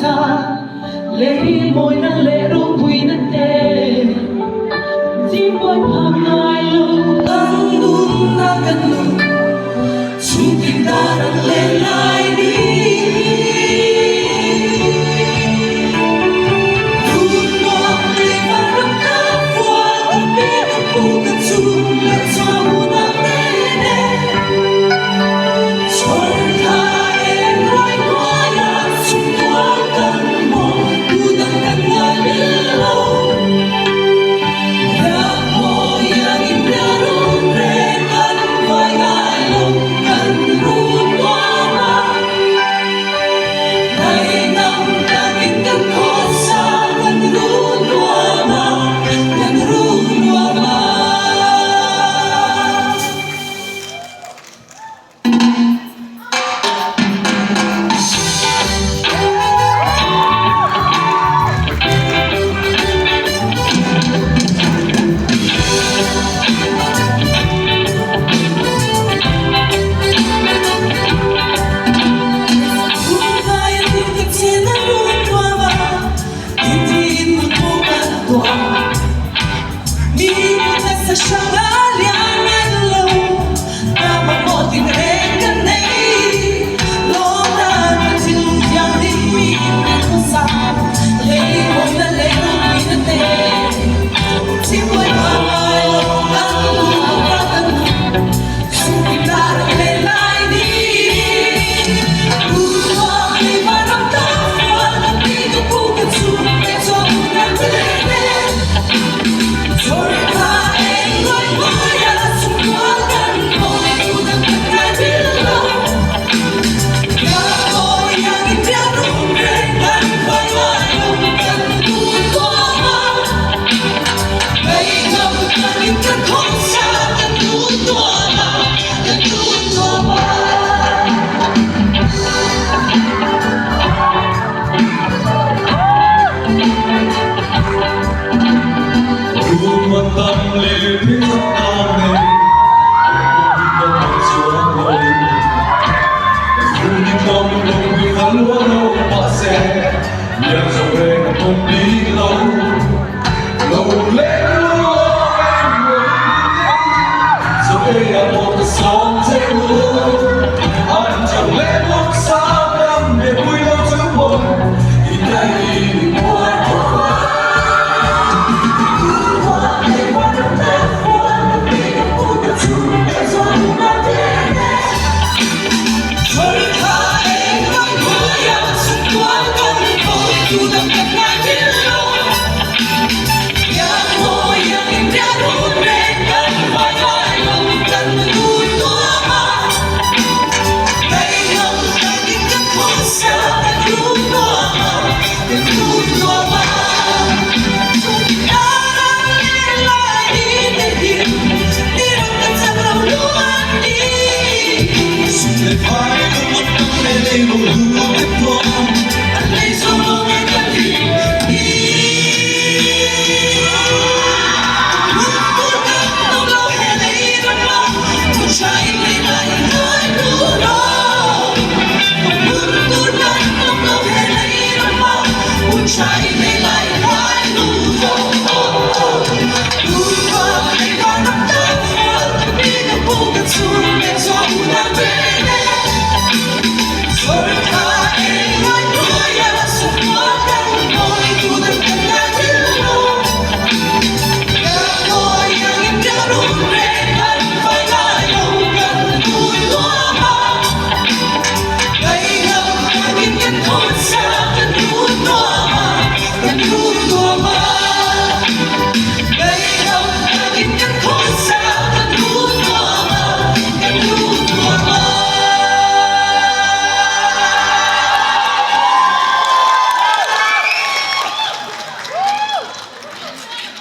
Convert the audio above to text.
sa Lei mawina leh ropuina te Chimbuai phak ngai lo. Kan nunna kan nun chhungtin dar ang len lai ni. Lunnuam lei vanram ka fual ka pi ka pu ka chhung leh chaw unau te nen. Chhawr thla eng ruai hnuaia chhungkual kan maw tu dang kan ngai bil lo. Ram mawi iangin ria run reng kan vai ngai lo kan run nuam a. Ngaihnam takin kan khawsa kan run nuam a, kan run nuam a.